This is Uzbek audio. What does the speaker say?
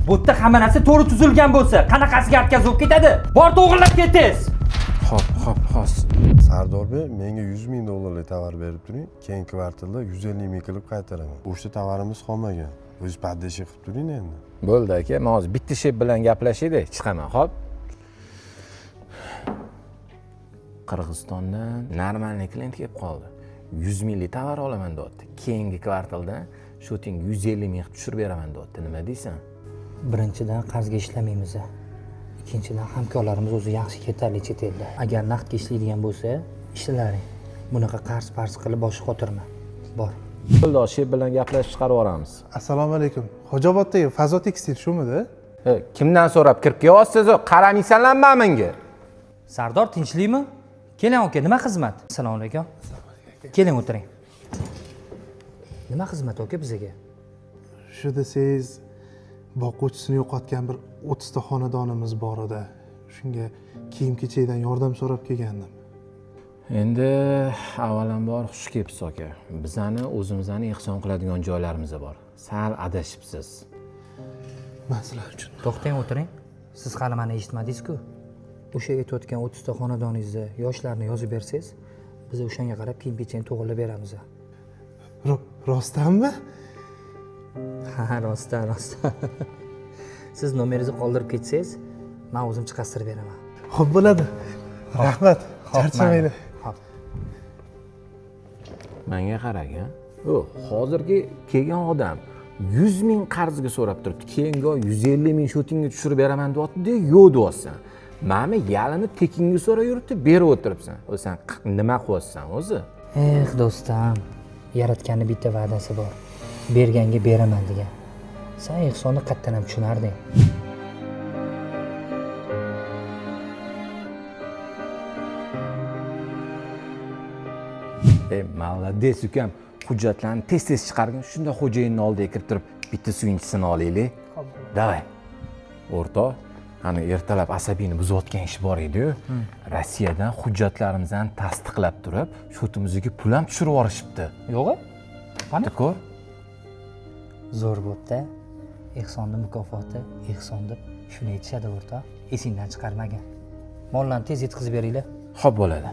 Bu yerda hamma narsa to'g'ri tuzilgan bo'lsa, qanaqasiga отказ bo'lib ketadi? Bor, to'g'irlab ket tez. Xo'p, xo'p, hozir. Sardorbek, menga 100 ming dollarlik tovar berib turing, keyin kvartalda 150 ming qilib qaytaraman. O'sha tovarimiz qolmagan. O'zingiz поддержка qilib turing endi. Bo'ldi aka, men hozir bitta shef bilan gaplashaylik, chiqaman, xo'p? Qirg'izistondan нормальный klient kelib qoldi. 100 minglik tovar olaman deyapti. Keyingi kvartalda shotingga 150 ming qilib tushirib beraman deyapti. Nima deysan? Birinchidan, qarzga ishlamaymiz. Ikkinchidan, hamkorlarimiz o'zi yaxshi, yetarli chet elda. Agar naqdga ishlaydigan bo'lsa, ishlalaring. Bunaqa qarz parz qilib bosh qotirma. Bor. Bo'ldi, shef bilan gaplashib chiqarib yuboramiz. Assalomu alaykum. Xo'jaoboddagi Fazo tekstil shumidi? Kimdan so'rab kirib kelyapsiz? Qaramaysanlarmi menga? Sardor, tinchlikmi? Keling aka, nima xizmat? Assalomu alaykum. Keling, o'tiring. Nima xizmat aka bizaga? Shu desangiz, boquvchisini yo'qotgan bir 30 ta xonadonimiz bor edi. Shunga kiyim kechakdan yordam so'rab kelgandim. Endi avvalambor xush kelibsiz aka. Bizani o'zimizni ehson qiladigan joylarimiz bor. Sal adashibsiz. Man sizlar uchun. To'xtang, o'tiring. Siz hali mani eshitmadingiz-ku. O'sha aytayotgan 30 ta xonadoningizni yoshlarni yozib bersangiz, biz o'shanga qarab kiyim kechakni to'g'irlab beramiz. Rostdanmi? Ha, rostdan, rostdan. Siz nomeringizni qoldirib ketsangiz, men o'zim chiqaztirib beraman. Xo'p bo'ladi. Rahmat. Charchamanglar. Xo'p. Menga qarang, u hozirgi kelgan odam 100 ming qarzga so'rab turibdi. Keyingi oy 150 ming shotingga tushirib beraman deyapti, yo'q deyapsan. Mani yalinib tekinga so'rab yuribdi, berib o'tiribsan. O sen nima qilyapsan o'zi? Eh, do'stim, yaratganni bitta va'dasi bor. Berganga beraman degan. Sen ehsonni qatdan ham tushunarding. Ey, молодец ukam. Hujjatlarni tez-tez chiqargin. Shunda xo'jayinni oldiga kirib turib, bitta suyinchisini olaylik. Давай. O'rtoq, ana ertalab asabiyni buzayotgan ish bor edi-yu. Rossiyadan hujjatlarimizni tasdiqlab turib, shotimizga pul ham tushirib yuborishibdi. Yo'q-a? Qani? Ko'r. Zo'r bo'pti. Ehsonni mukofoti ehson deb shuni aytishadi o'rtoq. Esingdan chiqarmagin. Mollarni tez yetkazib beringlar. Xo'p bo'ladi.